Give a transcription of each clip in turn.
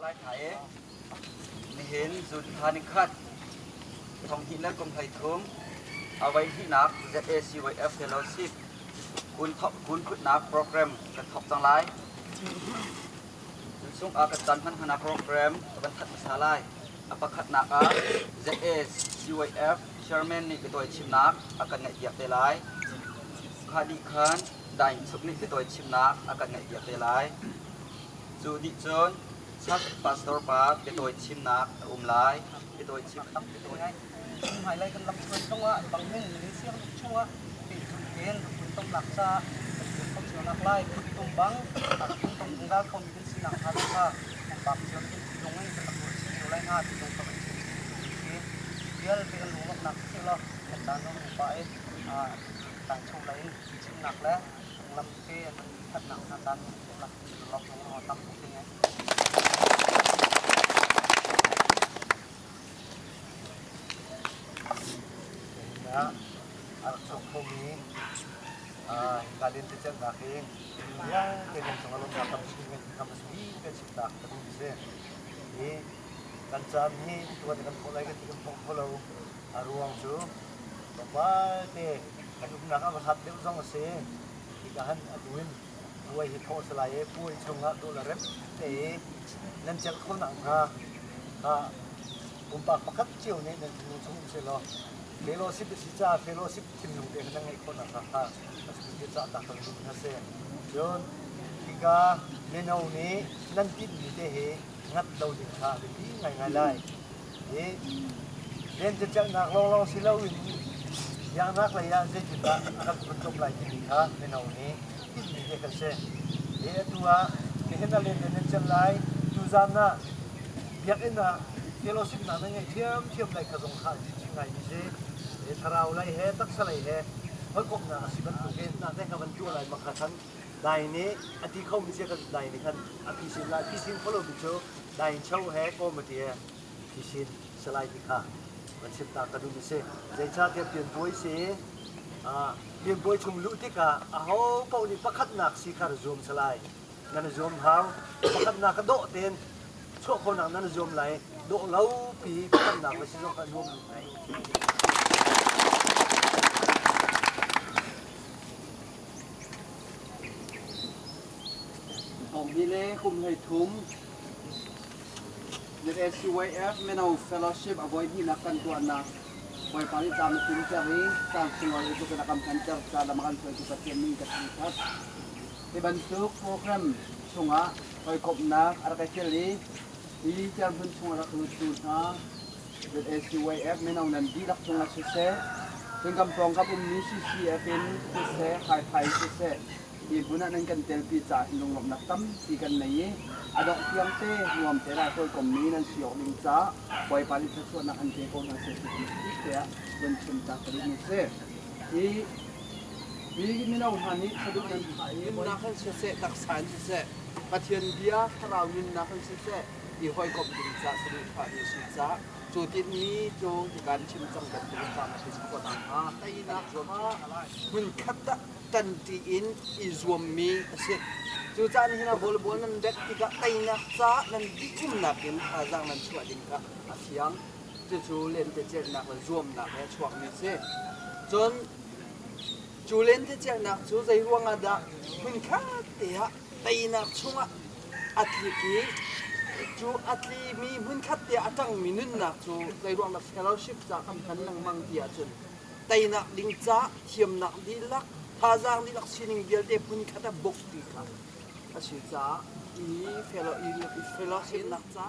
lai hna i nihin June thla nikhat thonghnih le kum 13 a voi hnihnak ZACYF Fellowship kun phutnak program kan thawk cang lai. Cu chung ah kan caan hman hna program ka van that hmasa lai. A pakhatnak ah ZACYF Chairman nih biatawi chimnak a kan ngaihpiak te lai. Kha dih khan Daing Chuk nih biatawi chimnak a kan ngaihpiak te lai. Cu dih cun Church Pastor pa biatawi chimnak a um lai. Biatawi chim biatawi hmailei kan lamhruai zongah bangmin Malaysia kan chungah pehzulh tein tonnak caah kan tuan kho cio nak lai phuntung bang phuntung zungzal khomi kan sinak hnga lo kha pumpak cio in thinlung in kan rak ruah chih cio lai hnga ti zong kha kan chim chih vialte kan lunglawmhnak siseh law kan caan zong upa i tlangcho lei in chimnak le phunglam te an thatnak hna caan lak lawm tam tuk ding A rak chuak khomi hika lentecelhnak hi vialte kan cung ah lawmhnak tampi kan chimnak ka duh si. Hi kan caan hi tuan kan thawh lai kan ti kan thawk kho lo. A ruang cu tlawmpal te kan umnak a va hlat deuh zong a si. Hika han atu in puai hi thawh a si lai i puai chungah dawh le rem te i nan celh khawh nakhnga pumpak pakhat cio nih nan thinlung chung um sehlaw fellowship a si caah fellowship thinlung te kha nan ngeih khawh nakhnga kha a cah tak kan duh hna seh. Cun hika mino nih nan tinhmi te hi ngat lo ding kha a biapi ngaingai lai. Hi lentecelhnak lawnglawng si loin biaknak lei ah zeitindah a kan funtom lai timi kha mino nih tinhmi te kan si. Hi atu ah nihin ah lente nan celh lai, tuzaan ah biakinn ah fellowship nak nan ngeih ṭhiamṭhiam lai kha zong kha an chim ngaimi si. Thlarau lei he taksa lei he hawikomhnak a si bantukin nak te kha van tuah lai ma kha khan dai nih a ti khomi cia kan dai nih khan a phisin lai phisin kholo mi cu dai cho he committee he phisin salai ti kha van chim ta ka duh mi si zeicahtiah pianpuai si pianpuai chung luh tikah aho paoh nih pakhatnak si kha zuam salai nan i zuam hau pakhatnak ka dawh tein chuah khawhnak nan i zuam lai dawh lo pi pakhatnak le si zong kha nuam ngai. Thawnghi le kum 13 ZACYF Mino Fellowship a voi hnihnak kan tuahnak Bawipa nih caan a tlunter i caan sunglawi tuk in a kan hmanter ca lam a kan hruaitu Pathian min ka thangṭhat. Hi bantuk program chungah hawikomhnak a rak i tel i hi cerhmun chung a rak luttu hna ZACYF mino nan dihlak cungah siseh, cun kan pawngkam ummi CCF in siseh, Haiphai in siseh, hi hmun ah nan kan telpi caah hin lunglawmhnak tampi kan nei i a dongh tiang te nuam te lai hawikommi nan si awk ding caah Bawipa nih thluachuahnak an pe ko hna seh ti tiah vun chim ta ka duhmi a si. Hi Hi mino hna nih saduh nan thah i nunnak in siseh, taksa in siseh, Pathian bia thlarau nunnak in siseh, i hawikomh ding caah saduh thahmi a si caah cu tinhmi cu hika an chim cang bantuk in caan a tlin khawh nakhnga teinak kha hmunkhat ah ṭanṭi in i zuammi a si. Cucaah nihin ah volleyball nan bek tikah teinak caah nan dih-umnak in thazaang nan chuah ding kha a fiang. Cucu lentecelhnak le zuamnak he a chuakmi a si. Cun cu lentecelhnak cu zei ruangah dah hmunkhat te ah teinak chungah a tlik i cu a tlimi hmunkhat te ah a ṭangmi nunnak cu zei ruang dah fellowship ca kan hman lengmang ti ahcun teinak ding ca thiamnak dihlak thazaang dihlak sining vialte hmunkhat ah buk ti kha a si caah i fellowship ca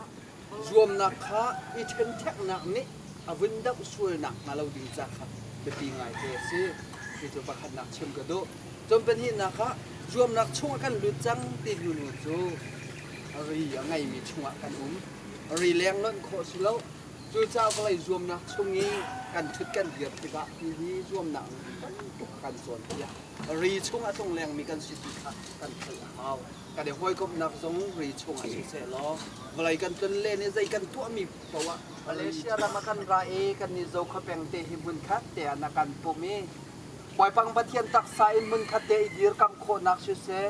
Zuamnak kha i ṭhenṭheknak nih a vun doh sual nakhnga lo ding ca kha biapi ngaite a si. Hi cu pakhatnak chim ka duh. Cun pahnihnak ah zuamnak chungah kan lut cang ti hnu hnu cu ri a ngeimi chungah kan um. Ri leng lonh khawh si lo. Cucaah vawlei zuamnak chung i kan ṭhut kan dir tikah hihi zuamnak tamtuk kan cawnpiak. Ri chung a tlung lengmi kan si ti kha kan theih a hau. Kan i hawikomhnak zong ri chungah siseh law vawlei kan tlun len i zei kan tuahmi paoh ah Malaysia ram ah kan ra i kan nih Zokhua peng te hi hmunkhat te ah na kan pumh i Bawipa Pathian taksa in hmunkhat te i dirkamh khawhnak siseh.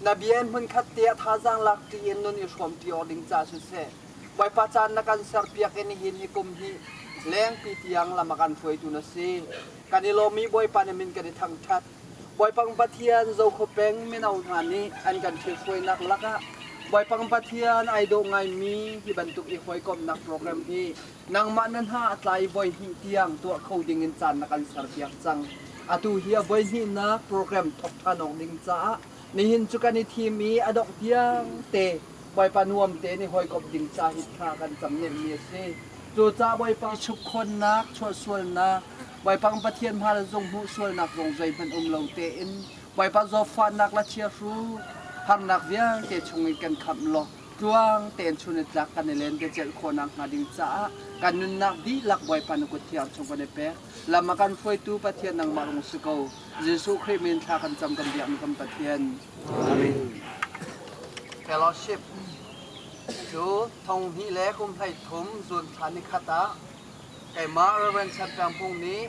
Na bia in hmunkhat te ah thazaang lakṭi in nun i hrawmṭi awk ding ca siseh, Bawipa caan na kan serpiak i nihin hi kum hnih lengpi tiang lam a kan hruaitu na si. Kan i lawm i Bawipa na min kan i thangṭhat. Bawipa Pathian Zokhua peng mino hna nih an kan ṭhithruainak lakah Bawipa Pathian ai dawh ngaimi hi bantuk i hawikomhnak program hi nangmah na hna a tlai voi hnih tiang tuah kho ding in caan na kan serpiak cang. Atu hi a voi hnihnak program thawk ṭhan awk ding caah nihin cu kan i thim i a dongh tiang te Bawipa nuam tein i hawikomh ding ca hi thla kan cam nemmi a si. Cucaah Bawipa chukkhonnak, chuahsualnak, Bawipa Pathian hmai zong hmuh sualnak zong zeihmanh um lo tein Bawipa zawtfahnak le chiahru harnak vialte chungin kan khamh law tluang tein chun i tlak kan i len te celh khawhnak hnga ding caah kan nunnak dihlak Bawipa na kut thiang chung kan i pek. Lam a kan hruaitu Pathian nangmah rung si ko. Jesuh Khrih min thla kan cam kan biakmi kan Pathian. Amen. Fellowship cu thong hnih le kum hlei thum zun thla ni khat ah Keimah Rev. Chan Peng Pung nih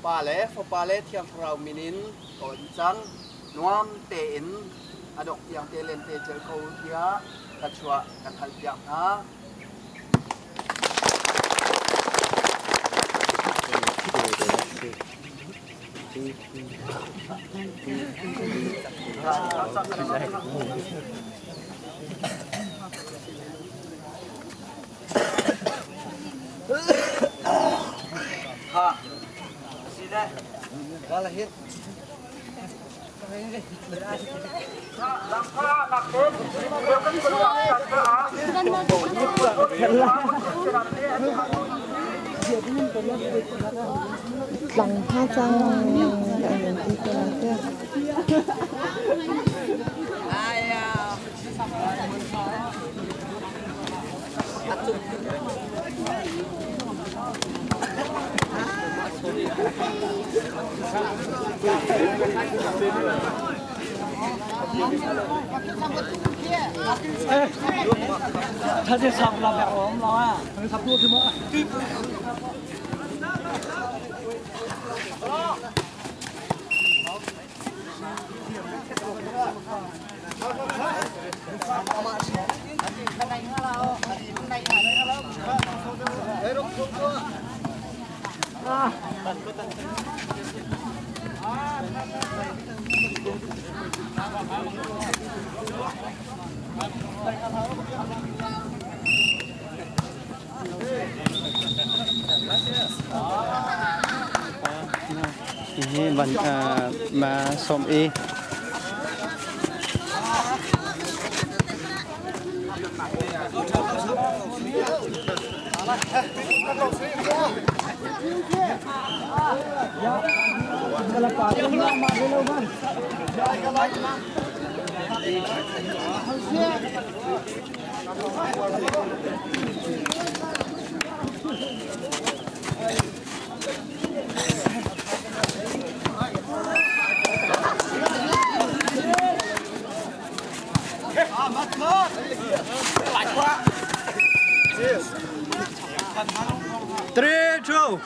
Pa le Fapa le Thiang Thlarau min in ka on cang. Nuam tein a dongh tiang te lente celh ko tiah ka chuah kan halpiak hna. Tlang hna cang an ti ko lai teh. Hihi ban ma som i Three, two.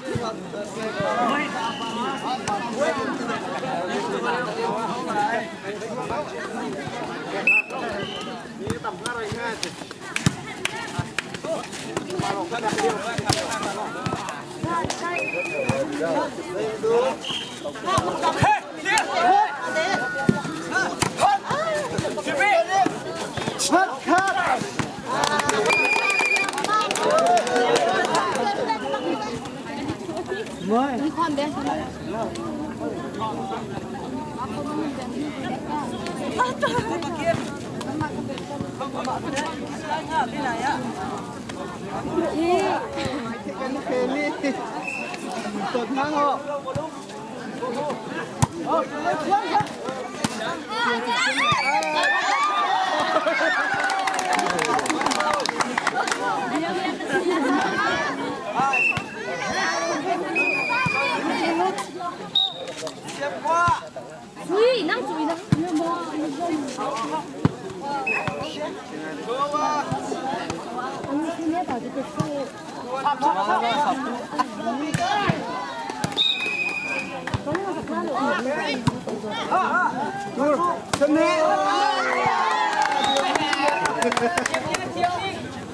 Tur, Ha? Pakhat cu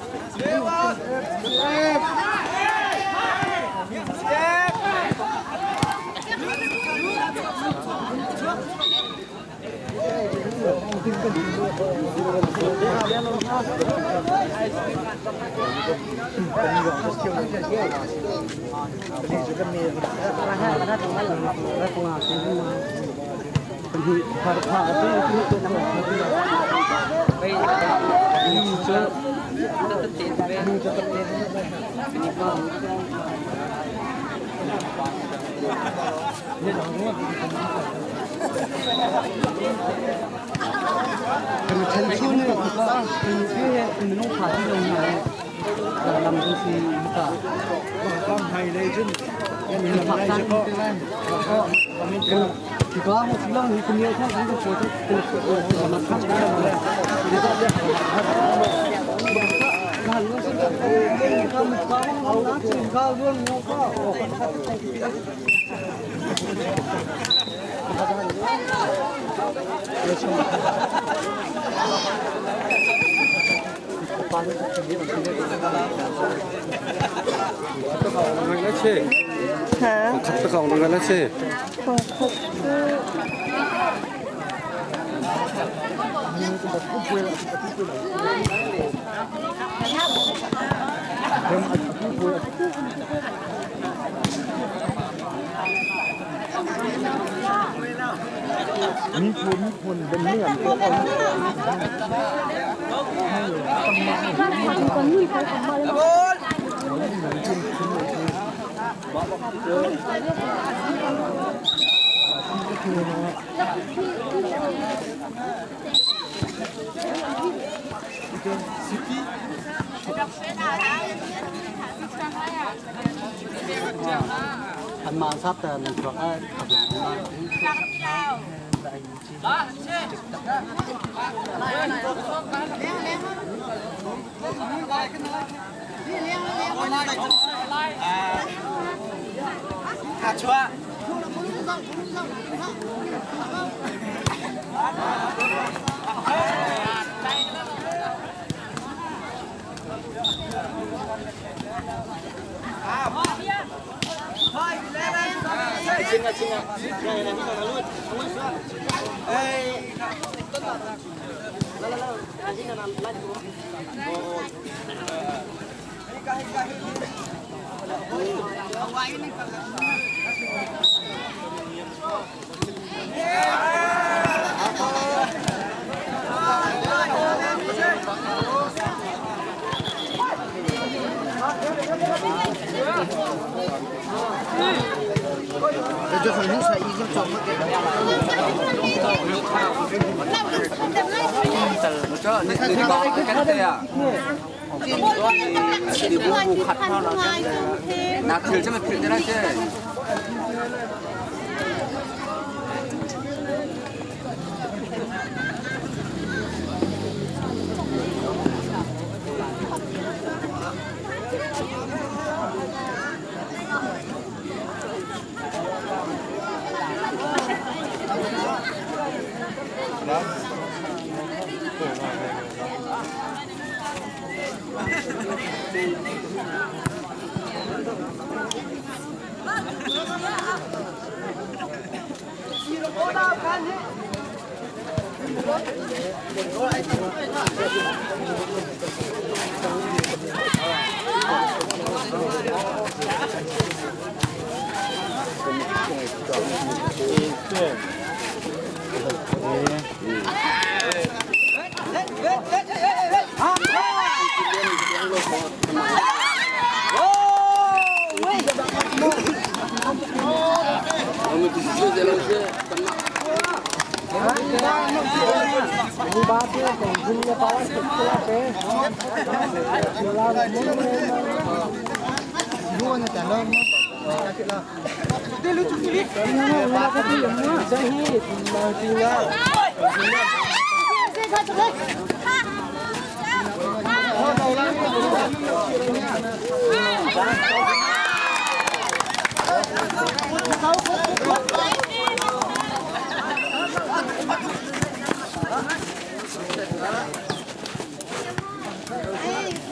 Anmah sap ta nan chuak ah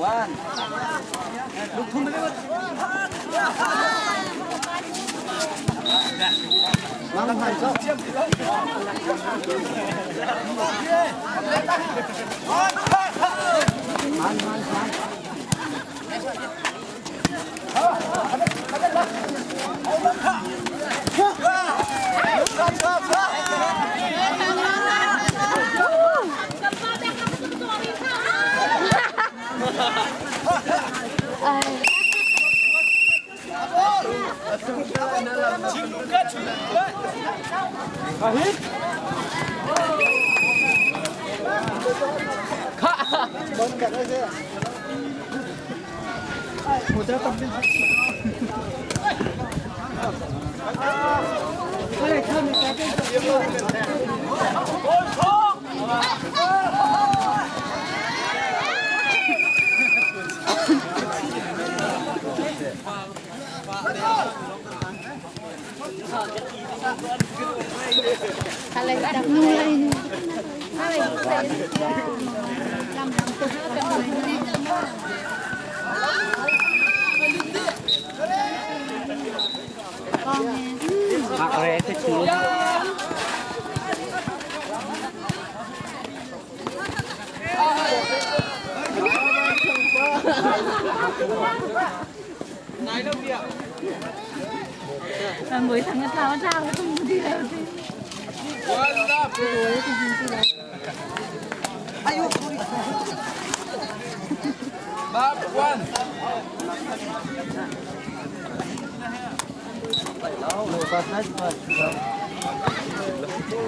One.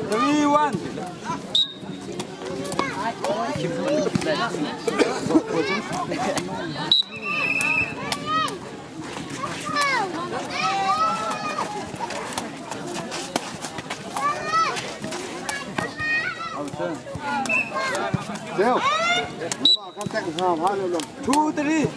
Three, one. Two, three.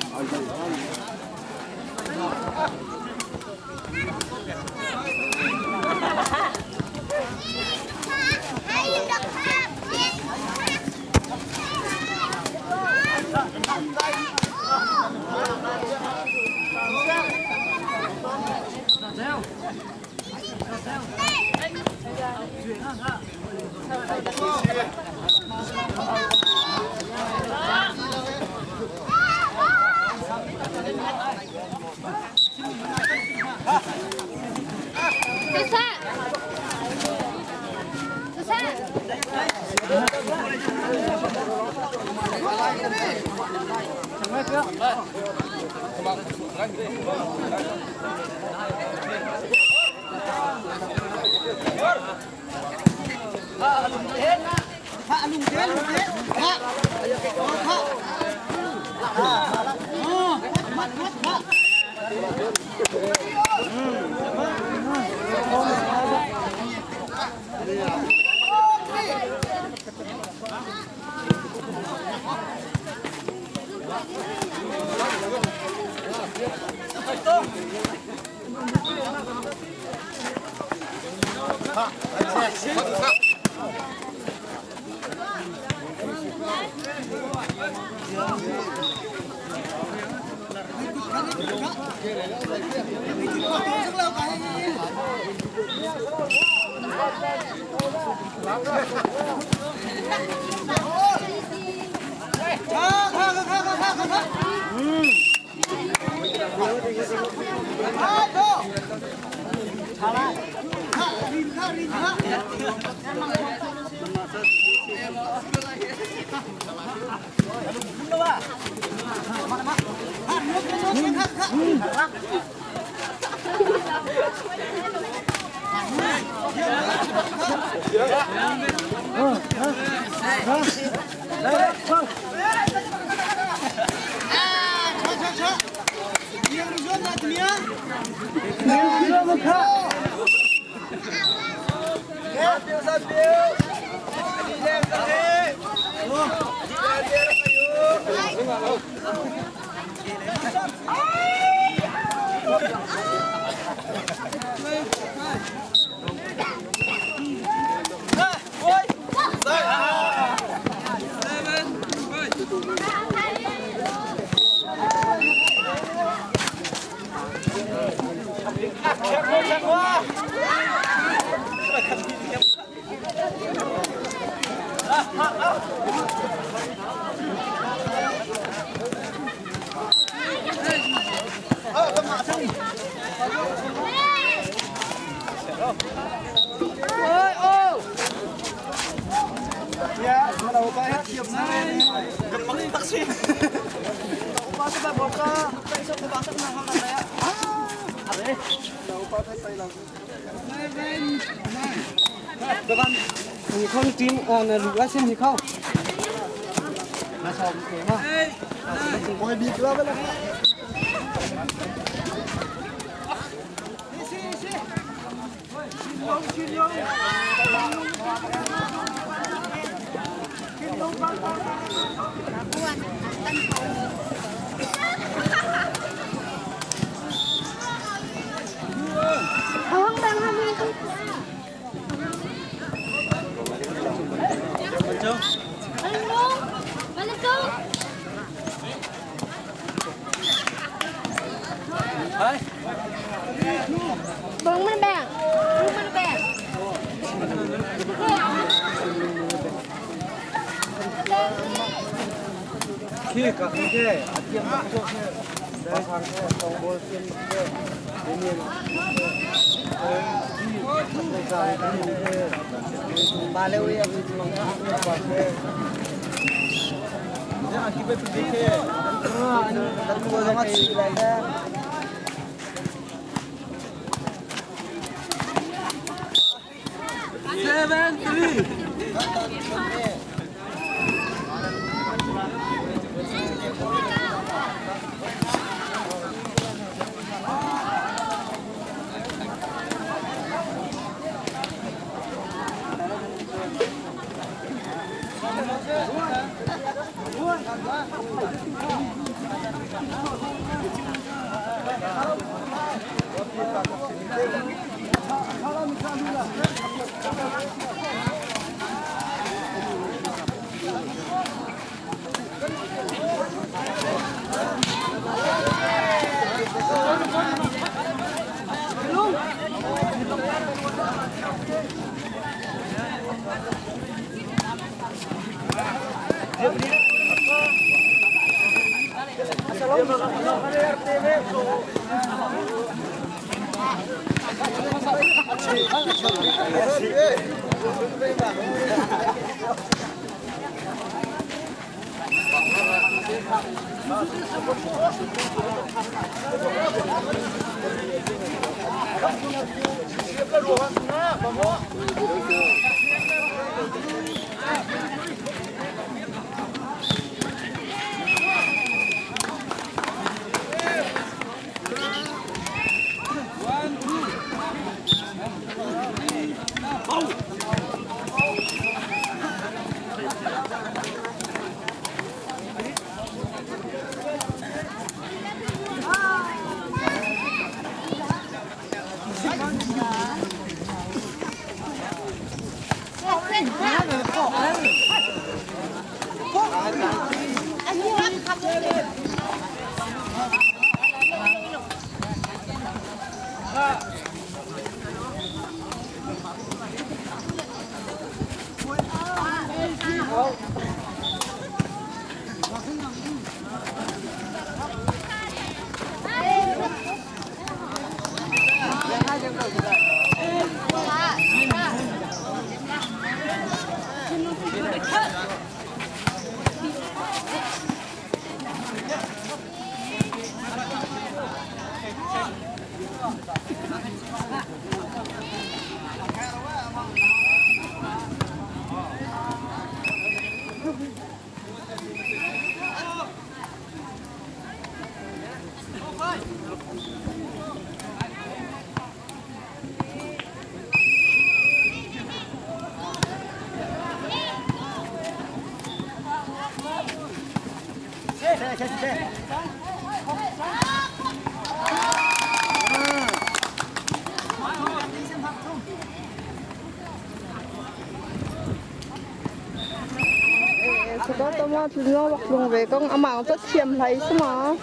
Lung ve kong amang cho thiam hlai suma.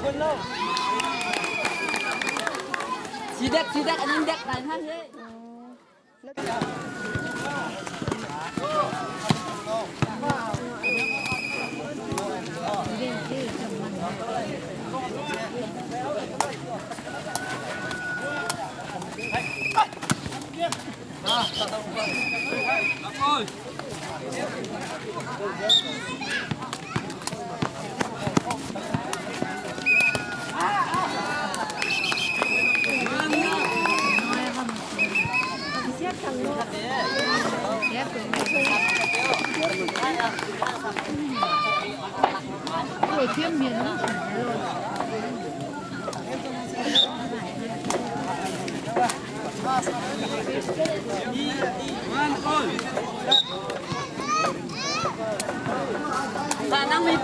Sidak sidak anin dak kan ha he.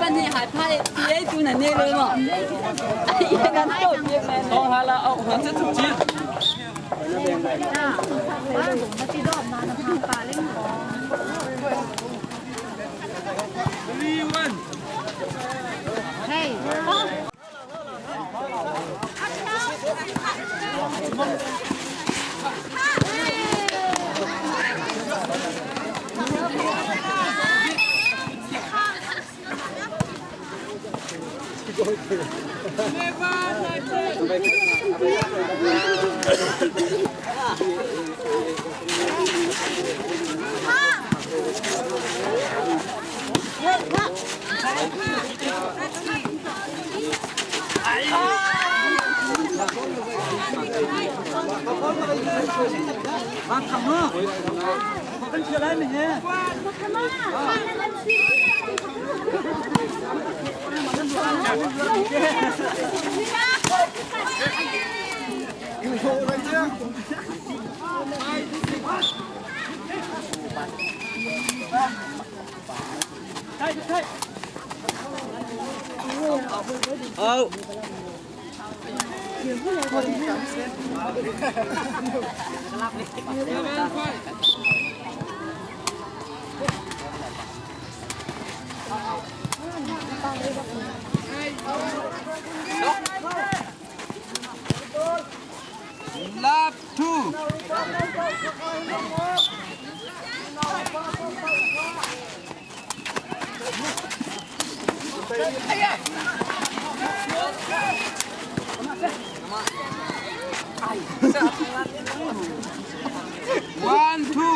Pahnih hai phai ti ei tu na ne lo mo. Ai nan to ti men. Tong hala au han se chu chi. Three one. Lap two. One two.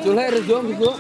Chú lại rồi xuống xuống.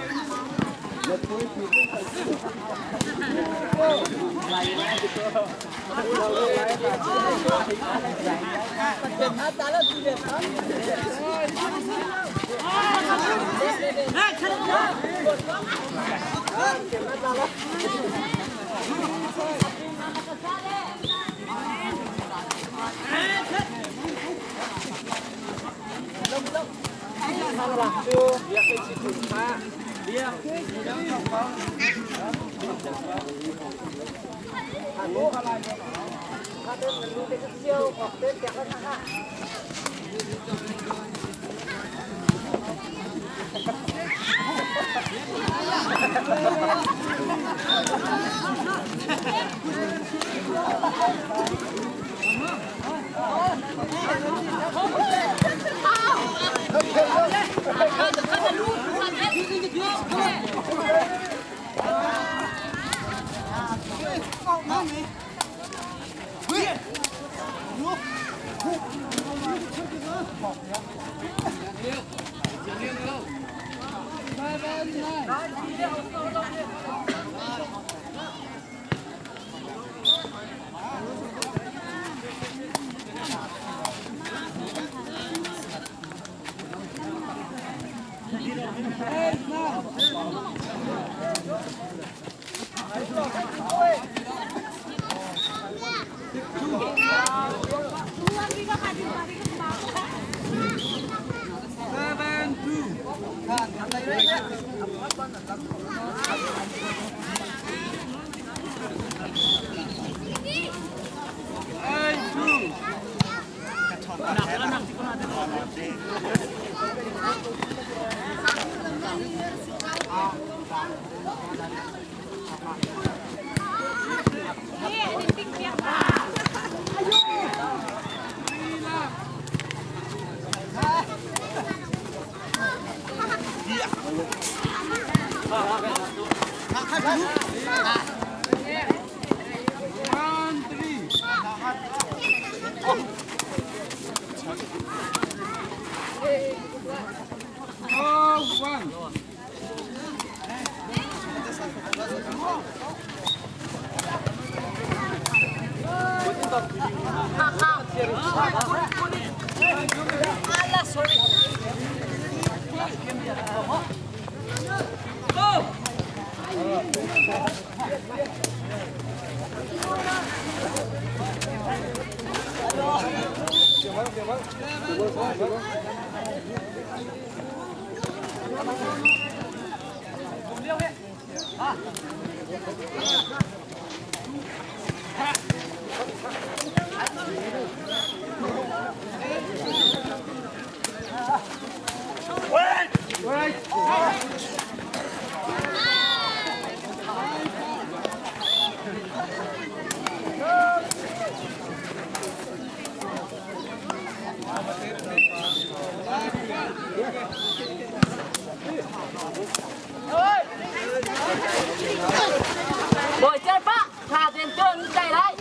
Bồi chơi bác, thà tiền tuần chạy đấy.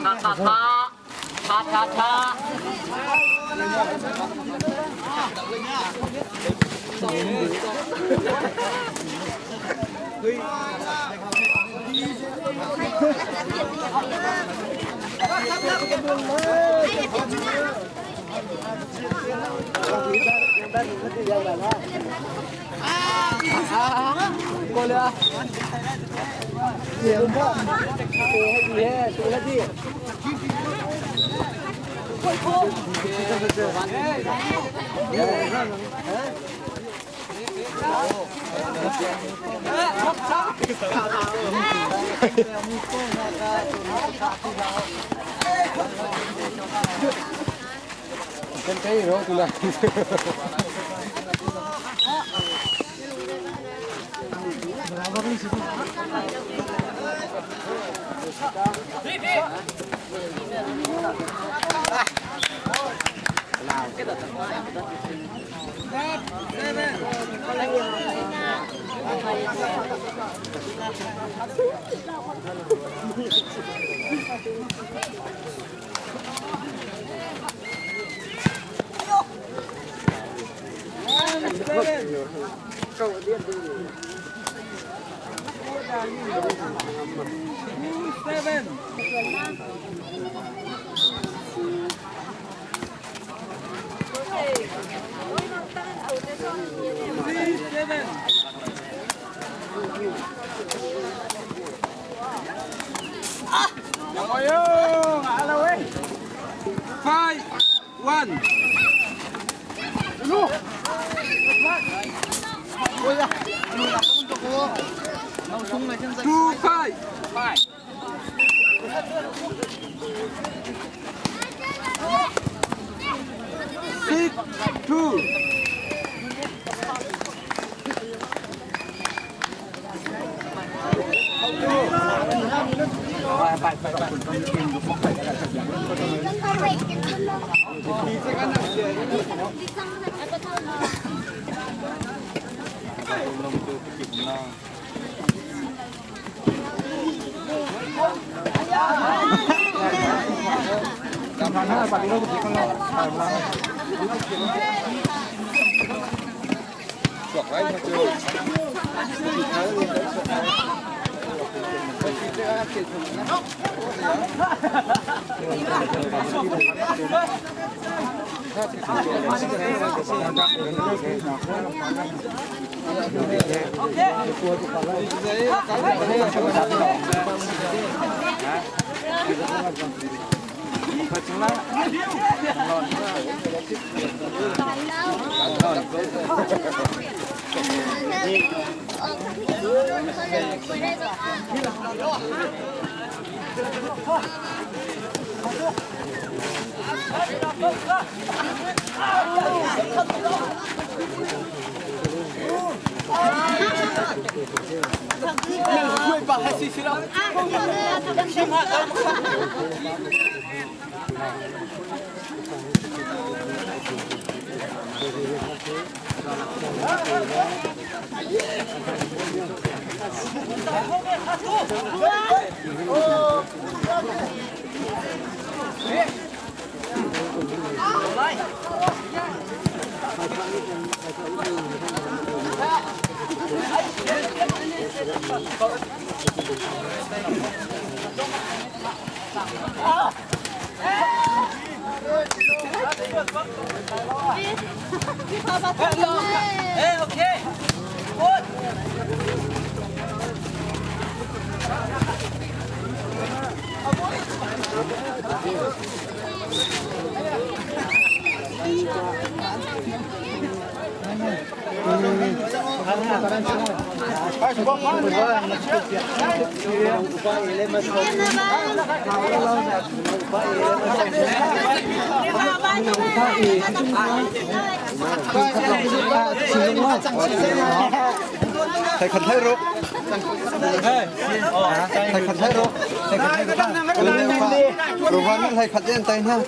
Tha tha tha. Tha tha tha. 5, 1. 2, 5. 6, 2. Thầy khẩn thấy rục. Thầy khẩn thấy rục. Thầy khẩn thấy rục. Rục văn thầy khẩn thấy tay nha.